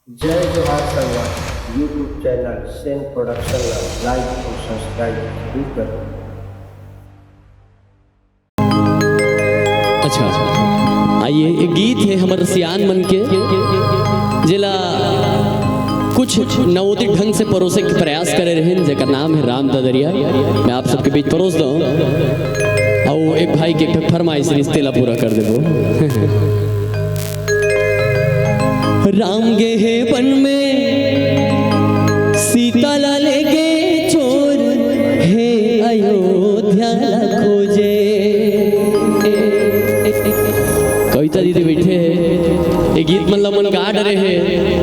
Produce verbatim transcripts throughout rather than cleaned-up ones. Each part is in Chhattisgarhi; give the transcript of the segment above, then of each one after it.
जय जोहार संगवारी, YouTube चैनल सेन प्रोडक्शन ला लाइक अउ सब्सक्राइब जरूर करो। अच्छा, आइए, एक गीत है हमर सियान मन के, जेला कुछ नवोदित ढंग से परोसे के प्रयास करे रहेन, जेकर नाम है राम ददरिया। मैं आप सबके बीच परोस दूं, अउ एक भाई के फरमाइश रिश्ते ला पूरा कर देबो। राम गे हे वन में सीता ला लेके, चोर हे अयोध्या ला खोजे। कविता दीदी बैठे हे, ये गीत मन ला मन गा डरे हे,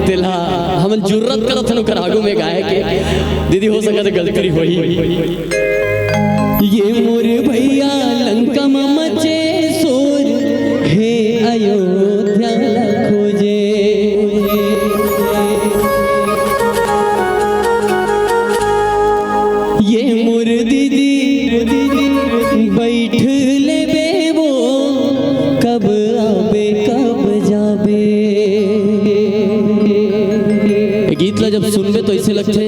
तेला हमन जुर्रत करत हन ओकर आगू में गाए के। दीदी, हो सकत हे गलती होही। ये मोर भैया लंका म मचे शोर, हे अयोध्या ला खोजे। ये मोर दीदी बैठ लेबे वो, कब आबे कब जाबे। ये गीत ला जब सुनबे तो ऐसे लगथे,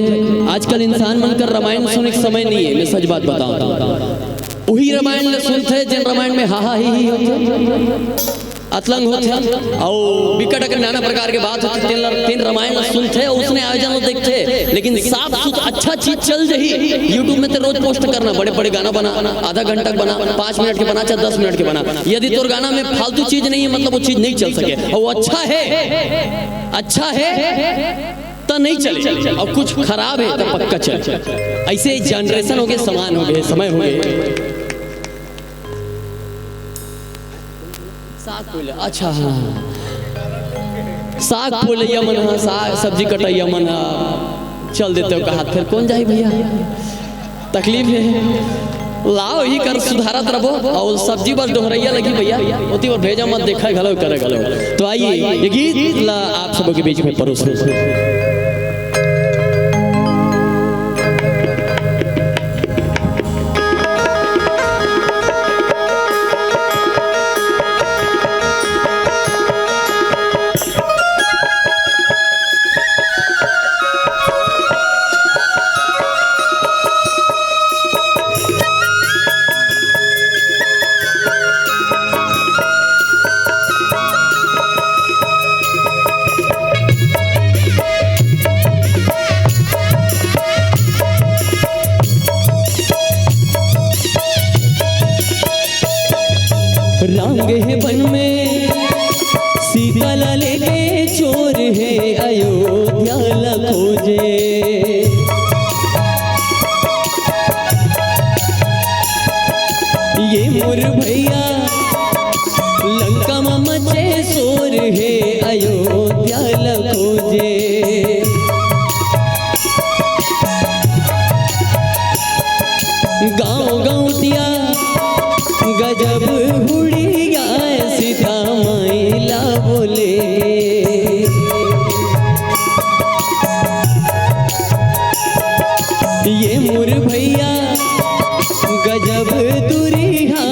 आजकल इंसान मन कर रामायण सुने के समय नहीं है, मैं सच बात बताऊं तो। उही रामायण ला सुनथे जेन रामायण में हा हा ही ही होथे, अतलंग होथे, अउ बिकट अकन नाना प्रकार के बात होथे। तेन ला, तेन रामायण ला सुनथे, उसने आयोजन ला देखथे, लेकिन साफ सुथ अच्छा चीज चल जही, YouTube में ते रोज पोस्ट करना, बड़े बड़े गाना बना, आधा घंटा के बना, पाँच मिनट के बना, चाहे दस मिनट के बना। यदि तोर गाना में फालतू चीज नहीं है, मतलब वो चीज नहीं चल सके, अउ वो अच्छा है, अच्छा है त नहीं चले, अउ कुछ खराब है त पक्का चले। ऐसे जनरेशन हो गए, समान हो गए, समय हो गए। साग पोले, अच्छा, हाँ, साग पोलैया मन ह, साग सब्जी कटैया मन ह, चल देते हो कहा, फिर कौन जाही भैया? तकलीफ है। लाओ, ही कर सुधारत रबो, अउ सब्जी बस डोहरैया लगी भैया, ओती बर भेजा मत, देखा घलो करे घलो। तो आइए, ये गीत ला आप सबों के बीच में परोस। राम गे हे वन में सीता ला लेके, चोर हे अयोध्या ला खोजे। ये मोर भैया लंका म मचे शोर हे अयोध्या ला खोजे। गांव गौटिया गजब हुड़िया सीता माई ला बोले। ये मोर भैया गजब दुरिहा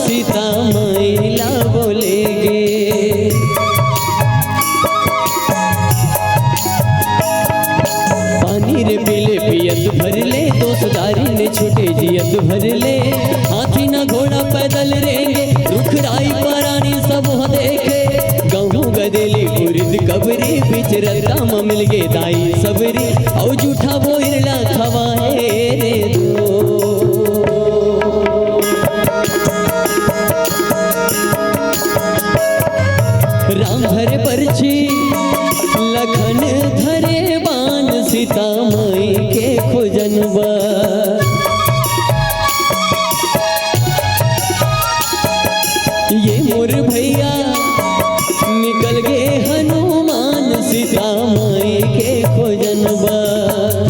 सीता माई ला बोले गे। पानी रे पीले पियत भर ले, दोसदारी ने छूटे जियत भर ले। हाथी ना घोड़ा पैदल रेंगे, रुख राई परानी सब वहाँ देखे। गहूँ गदेली उरिद कबरी, बीच रद्दा म मिलगे दाई सबरी। अउ जूठा बोइर ला खवाए रे दो। राम धरे परछी, लखन धरे बान, सीता माई के खोजन बर। ये मोर भैया निकल गे हनुमान, सीता माई के खोजन बर।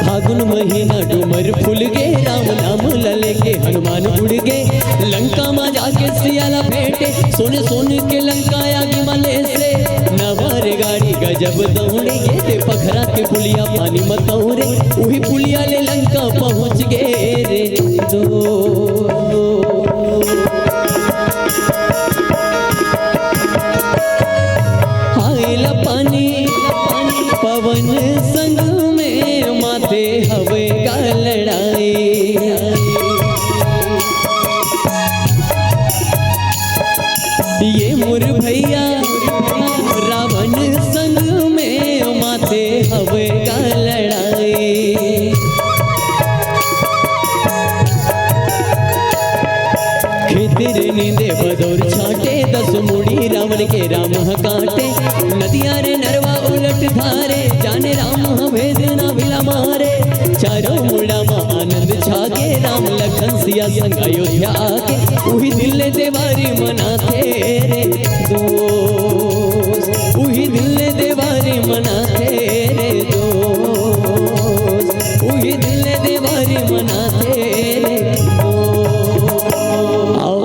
फागुन महीना डूमर फूल गे, राम नाम ल लेके हनुमान उड़ गे। लंका म जाके सिया ला भेंटे, सोने सोने के लंका आगी म लेसे। नवा रेलगाड़ी गजब दौड़ गे, ते पखरा के पुलिया पानी म तौरे, उही पुलिया ले लंका पहुँच गे रे दो। ये मोर भैया रावण संग में माते हवे गा लड़ाई। खेतिर नींदे बदौर छाटे, दस मुड़ी रावण के राम ह काटे। नदिया रे नरवा उलट धारे, जाने राम ह भेद ना बिला मारे। चारों मुड़ा म आनंद छागे, राम लखन सिया संग अयोध्या आगे। उही दिन ले देवारी मनाथे रे दोस्त, उही दिन ले देवारी मनाथे रे दोस्त, उही दिन ले देवारी मनाथे रे दोस्त। आओ,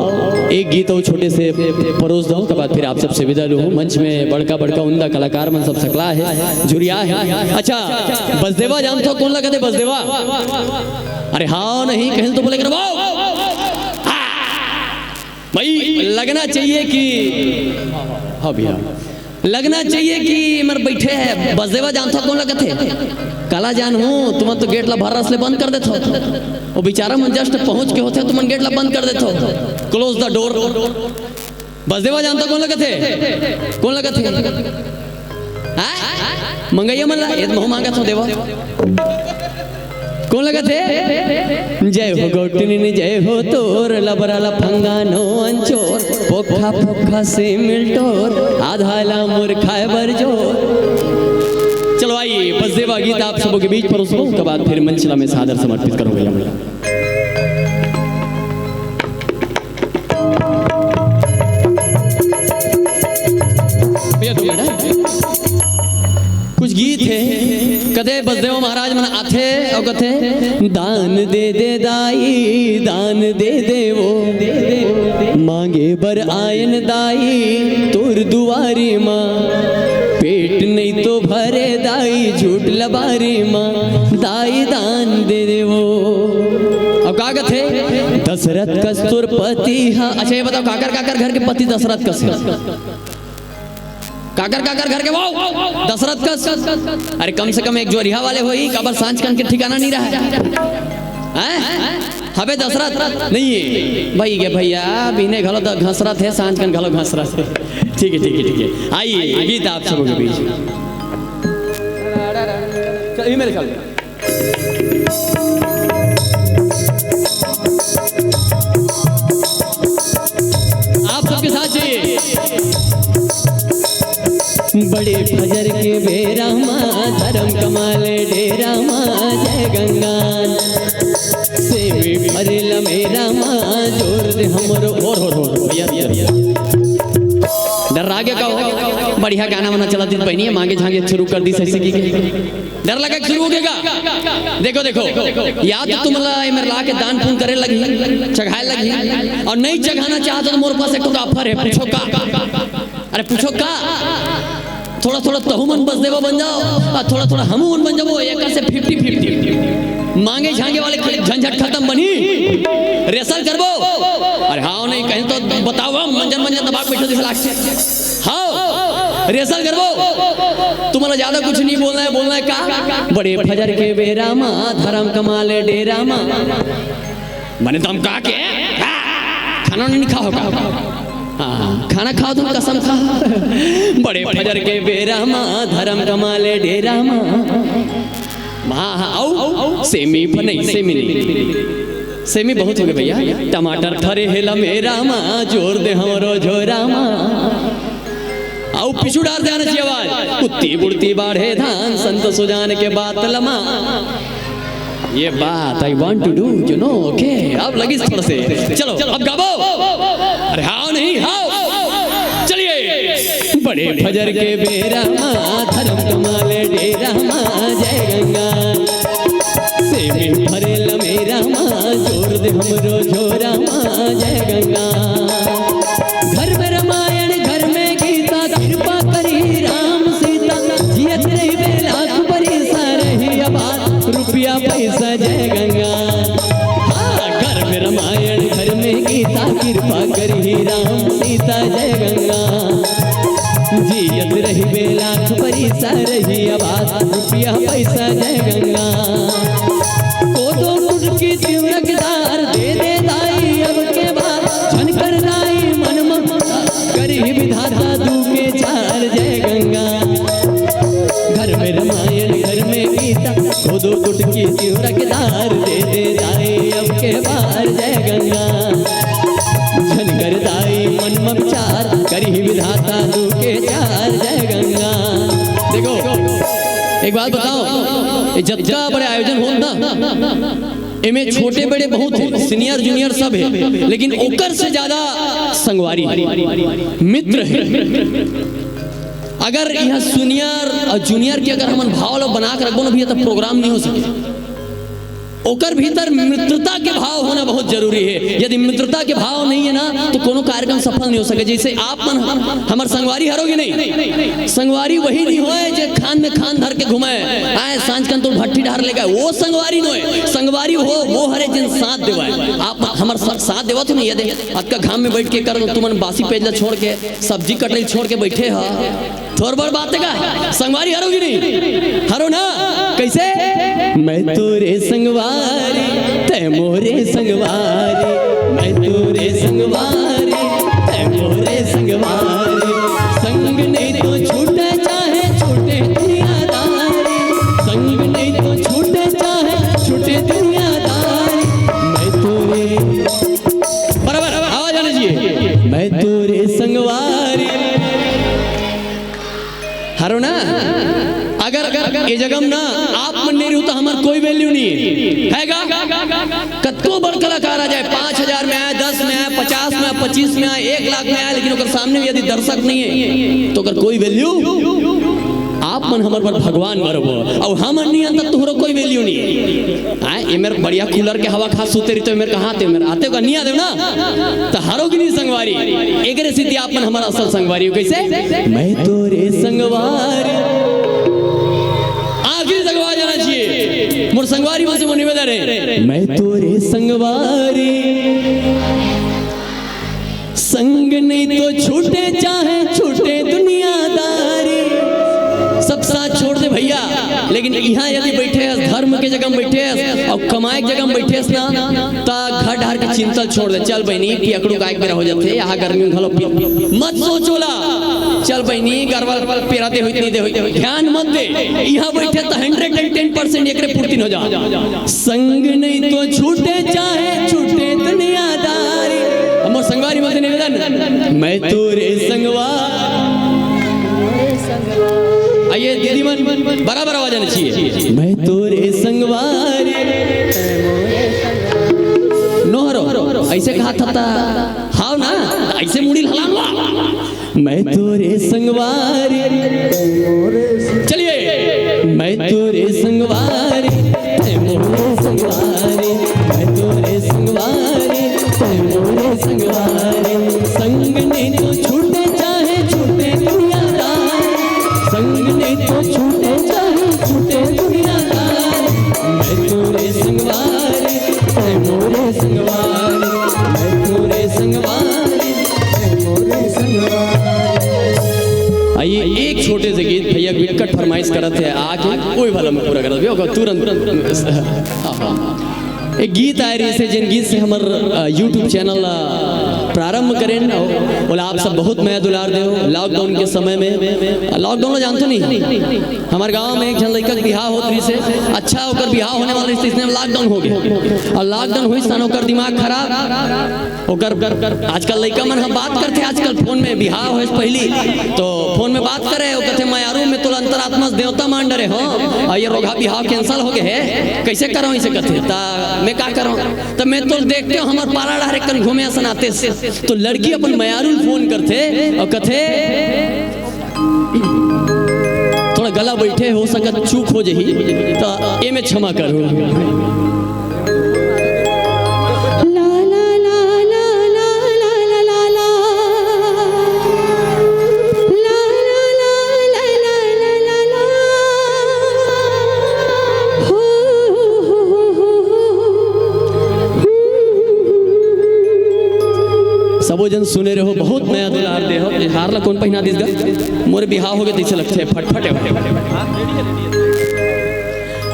एक गीत अउ छोटे से परोस दंव, ओकर बाद फिर आप सबसे विदा लूहूं। मंच में बड़का बड़का उमदा कलाकार मन सब सकला हे, जुरिया हे। अच्छा, बसदेवा जानथो कोन ला कथे बसदेवा? अरे हाँ नहीं, कहें तो बोले कर भाई, लगना चाहिए कि, हाँ भैया, लगना चाहिए कि एमर बइठे हे बसदेवा जानथो कोन ला कथे? काला जानहूं, तुमन तो गेट ला भर्रस ले बंद कर देथो। वो बेचारा मन just पहुंच के होथे, तुमन गेट ला बंद कर देथो। Close the door। बसदेवा जानथो कोन ला कथे? कोन ला कथे? हाँ? मंगइया मन ला, ए महूं मांगत हंव देवा। कोन ला कथे? जय हो गोटिनिन, जय हो तोर, लबरा लफंगा नोन चोर, पोखा पोखा से मिलटोर, आधा ला मोर खाए बर जोर। चलो आइए, बसदेवा गीत आप सबों के बीच परोसूं, ओकर बाद फिर मंच ला मैं सादर समर्पित करूंगा। भैया, दो मिनट, हाँ। कुछ गीत हे, कथे बसदेव महाराज मन आथे अउ कथे, दान दे दे दाई, दान दे दे वो, मांगे बर आयन दाई तोर दुवारी मां, पेट नहीं तो भरे दाई झूठ लबारी मां, दाई दान दे दे वो। अउ का कथे, दशरथ कस तोर पति हा। अच्छा, ये बताओ, काकर काकर घर के पति दशरथ कस हे? काकर काकर घर के वो दशरथ कस? अरे, कम से कम एक जोरिहा वाले होही, काबर सांझ कन के ठिकाना नहीं रहा है। हैं? हबे दशरथ नहीं हे भाई, ये भैया बिहने घलो त घसरत हे, सांझ कन घलो घसरत हे। ठीक है, ठीक है, ठीक है, आइए, गीत आप सबों के बीच। चल, ये मेरे ख्याल से। आप सबके साथ जी। बड़े फजर के बेरा मा, धरम कमाले डेरा मा, जय गंगा। सेमी भरेला मेरा मा, जोर दे हमरो, होर, होर, होर, भैया, भैया, भैया। डर लागे का हो? बढ़िया गाना वाना चला दिन बहिनी, मांगे झांगे शुरू कर दी सही से की। डर लगे शुरू हो गया। देखो, देखो, या तो तुमला एमेर ला के दान पुण्य करे लगही, चघाए लगही, अउ नहीं चघाना चाहत हो तो मोर पास एक ठो offer हे, पूछो का? अरे पूछो का? थोड़ा थोड़ा तहू मन बसदेवा बन जाओ, अउ थोड़ा थोड़ा हमू मन बन जाबो, एक से fifty fifty। मांगे झांगे वाले खाली झंझट खतम बनही, रेसल करबो। अरे हाँ, नहीं कहें तो बताओ, हम मंजन मंजन दबा के बैठे दिखला। हाँ, रेसल करबो। तुम्हारा ज्यादा कुछ नहीं बोलना है, बोलना है का? बड़े फजर के बेरा मा, धरम कमाले डेरा मा। मने धमका के, हाँ, खाना नहीं खाओ का? हाँ, खाना खाओ तुम, कसम खा। बड़े फजर के बेरा मा, धरम कमाले डेरा मा। हाँ, हाँ, अउ, सेमी पर नहीं, सेमी नहीं। सेमी बहुत हो गए भैया। टमाटर फरे हे लमेरा मा, जोर दे हमरो झोरा मा। अउ पीछू डार दे आना चाहिए आवाज। उत्ती बुढ़ती बाढ़े धान, संत सुजान के बात लमा। ये बात I want to do, you know, okay? अब लगी थोड़ा से। चलो, अब गाबो। अरे हाँ नहीं, हाँ। चलिए। बड़े फजर के बेरा मा, धरम कमाले डेरा मा, जय गंगा। सेमी भरे लमेरा मा, जोर दे हमरो झोरा मा, जय गंगा। घर में रामायण, घर में गीता, कृपा करी राम सीता, जियत रहिबे लाख बरिस रही आबाद, रुपया पैसा जय गंगा। हाँ, घर में रामायण, घर में गीता, कृपा करी राम सीता जय गंगा। जियत रहिबे लाख बरिस रही आबाद, रुपया पैसा जय गंगा। कोदो कुटकी तिवरक दार दे दे दाई अब के बाद, झन कर दाई मन म, कर बात बताओ, ये जतका बड़े आयोजन होत ना, एमे छोटे बड़े बहुत हे, सीनियर जूनियर सब हे, लेकिन ओकर से ज्यादा संगवारी हे, मित्र हे। अगर यहाँ सीनियर और जूनियर के अगर हमन भाव ला बना के रखबो ना भैया, तो प्रोग्राम नहीं हो सके। ओकर भीतर मित्रता के भाव होना बहुत जरूरी हे। यदि मित्रता के भाव नहीं हे ना, तो कोनो कार्यक्रम सफल नहीं हो सके। जैसे आप मन हमर संगवारी हरो कि नहीं? संगवारी वही नहीं होय जे खान में खान धर के घुमाय, आय सांझ कन तो भट्ठी डहर ले गय, वो संगवारी नोय। संगवारी हो वो हरे जिन साथ देवाय। आप हमर सा-, साथ देवत हो नहीं, ये दे अतका घाम में बैठ के कर तुमन बासी पेज ला छोड़ के, सब्जी कटरी छोड़ के बैठे ह। थोर बड़ बात हे का? संगवारी हरो कि नहीं? हरो ना? कैसे? मैं तोरे संगवारी, तै मोरे संगवारी। मैं तोरे संगवारी, तै मोरे संगवारी। संग नहीं तो छूटे चाहे छूटे दुनियादारी। संग नहीं तो छूटे चाहे छूटे दुनियादारी। मैं तोरे, बराबर, आवाज आना चाहिए। मैं तोरे संगवारी। हरो ना? अगर, अगर ये जगह में ना आप मन नहीं रहो तो हमार कोई वैल्यू नहीं हे। हे का? कतको बड़ कलाकार आ जाय, पाँच हजार में आय, दस में आय, पचास में आय, पच्चीस में आय, एक लाख में आय, लेकिन ओकर सामने में यदि दर्शक नहीं हे तो ओकर कोई वैल्यू। आप मन हमर बर भगवान बरोबर, अउ हमन नहीं हन त तोहरो कोई वैल्यू नहीं हे। आय, ये मेर बढ़िया कूलर के हवा खा सुते रही तो ये मेर कहाँ आते, मेर आते का नहीं आते ना? त हरो कि नहीं संगवारी, एकरे सेती आप मन हमर असल संगवारी हो। कैसे? मैं तोरे संगवारी। आखिरी संगवारी जाना चाहिए। मोर संगवारी मन से मोर निवेदन हे। मैं तोरे संगवारी। संग नहीं तो छूटे चाहे छूटे दुनियादारी। सब साथ छोड़ दे भैया, लेकिन यहाँ यदि बैठे हस, धर्म के जगह में बैठे हस अउ कमाए के जगह में बैठे हस ना, त घर डहर के चिंता छोड़ दे। चल बहिनी, पियकड़ू गाय के बेरा हो जाथे, यहाँ गर्मी में घलो पी। मत सोच ओला। चल बहिनी, गरवा पेरा दे होई, नहीं दे होई, ध्यान मत दे। यहाँ बैठे त हंड्रेड एंड टेन परसेंट एकरे पूर्ति हो जा। संग नहीं तो छूटे चाहे छूटे दुनियादारी। हमर संगवारी मन से निवेदन, मैं तोरे संगवा। आइए दीदी मन, बराबर आवाज आना चाहिए। मैं तोरे संगवारी। नोहरो, ऐसे कहा था ता, हाव ना, ऐसे मुड़ी हलान वा। मैं तोरे संगवारी। चलिए। मैं तोरे संगवारी, तै मोरे संगवारी। मैं तोरे संगवारी, तै मोरे संगवारी। संग नहीं तो छूटे चाहे छूटे दुनियादारी। संग नहीं तो छूटे चाहे छूटे दुनियादारी। मैं तोरे संगवारी, तै मोरे संगवारी। मैं तोरे संगवारी, तै मोरे संगवारी। आइए, एक छोटे से गीत भैया विकट फरमाइश करत हे, आके कोई भला में पूरा करत भैया, ओकर तुरंत। हाँ, हाँ। एक गीत आय रहिसे, जेन गीत से हमर, अ, YouTube चैनल, अ, प्रारंभ करेन, ओला आप सब बहुत मया दुलार देव। लॉकडाउन के समय में, लॉकडाउन ला जानथो नहीं, हमर गांव में एक झन लइका के बिहाव होत रहिसे, अच्छा ओकर बिहाव होने वाला रहिसे, इसने लॉकडाउन हो गया। अउ लॉकडाउन होइस तहान ओकर दिमाग खराब, ओकर, आजकल लइका मन ह बात करथे, आजकल फोन में बिहाव होइस पहिली, तो फोन में बात करे, वो कथे, "मयारू, मैं तोला अंतरात्मा से देवता मान डरे हो, अउ ये रोगहा बिहाव कैंसिल हो गए हे, कैसे करो इसे?" कथे, "ता मैं का करो?" "त मैं तोला देखते हो, हमर पारा डहरे कन घूमे असन आते से।" तो लड़की अपन मयारू ल फोन करथे अउ कथे, थोड़ा गला बैठे, हो सकत चूक हो जही, त एमे क्षमा करो। ला, ला, ला, ला। ला, ला, ला, ला। हो, हो, हो। सबो जन सुने रहो, बहुत मया दुलार दे हो। ये हार ला कौन पहिना दिस गा? मोर बिहाव हो गए, तैसे लगते हैं फटफटे।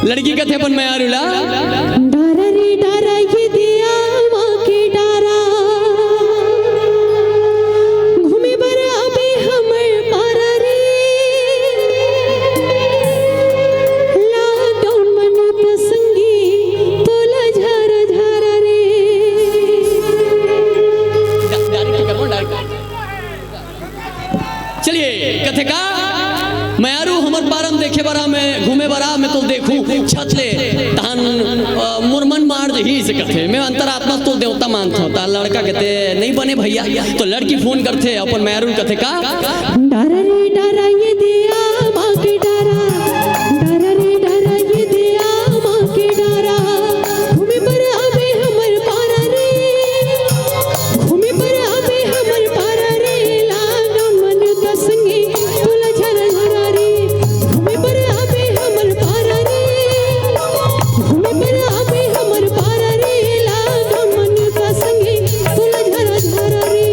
लड़की कथे अपन मयारू ला। डारा रे डारा, ये दिया माँ के डारा, घूमे बर अबे हमर पारा रे। लॉकडाउन मनो त संगी, तोला झारा झारा रे। चलिए, कथे का? मयारू हमर पारा म देखे बर आ, मैं घूमे बर आ, मैं तो देखूं छत ले, तहन अ, मोर मन मार जही से कथे। मैं अंतरात्मा तो देवता मानथों। त लड़का कथे, नहीं बने भैया। तो लड़की फोन करथे, अपन मयारू ल कथे का? डारा रे डारा ये दिया माँ के डारा, डारा रे डारा ये दिया माँ के डारा। घूमे बर आबे हमर पारा रे, घूमे बर आबे हमर पारा रे, लाना मन का संगे तोला झरा झरा रे। घूमे बर आबे हमर पारा रे, घूमे बर आबे हमर पारा रे, लाना मन का संगे तोला झरा झरा रे।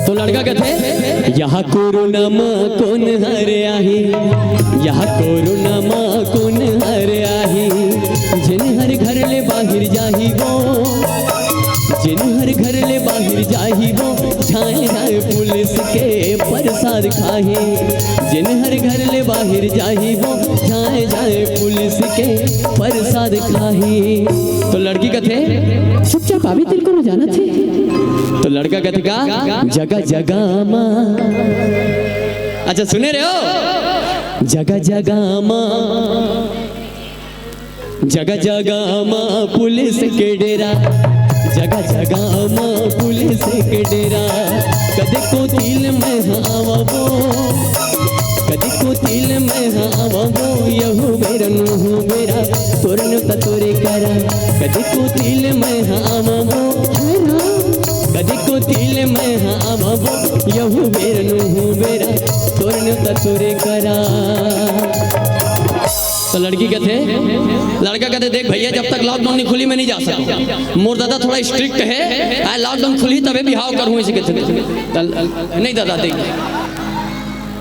तो लड़का कथे, यहाँ कोरोना म कोन हर आही, यहाँ कोरोना म कोन हर आही, जेन हर घर ले बाहिर जाही वो, जेन हर घर ले बाहिर जाही वो, झाए झाए पुलिस के प्रसाद खाही, जेन हर घर ले बाहिर जाही वो, झाए झाए पुलिस के प्रसाद खाही। तो लड़की कथे, चुपचाप आबे, तेरे को जाना थे। तो लड़का कथे का? जगह जगह मा। अच्छा, सुने रहे हो? जगह जगह मा, जगह जगह मा पुलिस के डेरा, जगह जगह मा पुलिस के डेरा। कदे को तिल में आवो, कदे को तिल में आवो, यहू बेरा नूहू बेरा, तोरन त तोरे करा। कदे को तिल में आवो, कदे को तिल में आवो, यहू बेरा नूहू बेरा, तोरन त तोरे करा। तो लड़की कथे, लड़का कथे, देख भैया, जब तक लॉकडाउन नहीं खुली, मैं नहीं जा सकता। मोर दादा थोड़ा स्ट्रिक्ट है, आ लॉकडाउन खुली तबे बिहाव करूँ, ऐसे कथे। नहीं दादा, देख,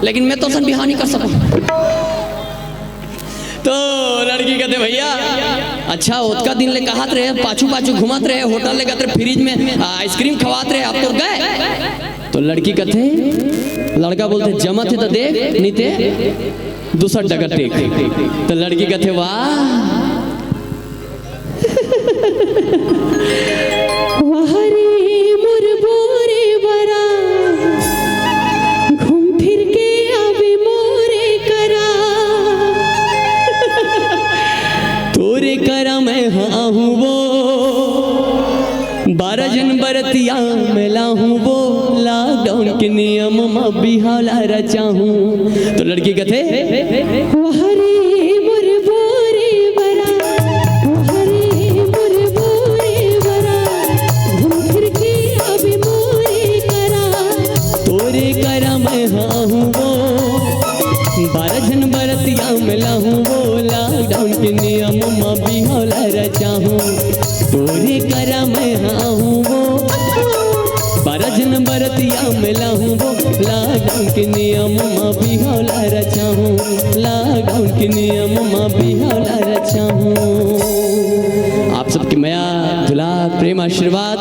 लेकिन मैं तो असन बिहाव नहीं कर सकूँ। तो लड़की कथे, भैया, अच्छा, ओतका दिन ले कहत रहे, पाछू पाछू घूमत रहे, होटल ले कहत रहे, फ्रिज में आइसक्रीम खवात रहे, अब तो गए। तो लड़की कथे, लड़का बोलथे, जमत हे त देख, नहीं ते दूसर डगर देख। तो लड़की कथे, वाह। वाह रे मोर बोरे बरा, घूम फिर के आबे मोरे करा। तोरे करा मैं हा आहूँ वो, बारह झन बरतिया में लाहूँ वो, लॉकडाउन के नियम म बिहाव ला रचाहूँ। तो लड़की कथे, वाह रे मोर बोरे बरा, वाह रे मोर बोरे बरा, घूम फिर के आबे मोरे करा। तोरे करा मैं हा आहूँ वो, बारह झन बरतिया में लाहूँ वो, लॉकडाउन के नियम म बिहाव ला रचाहूँ। तोरे करा मैं हा आहूँ वो, बारह झन बरतिया में लाहूँ वो, लॉकडाउन के नियम म बिहाव ला रचाहूँ, लॉकडाउन के नियम म बिहाव ला रचाहूँ। आप सबके मया, दुलार, प्रेम, आशीर्वाद।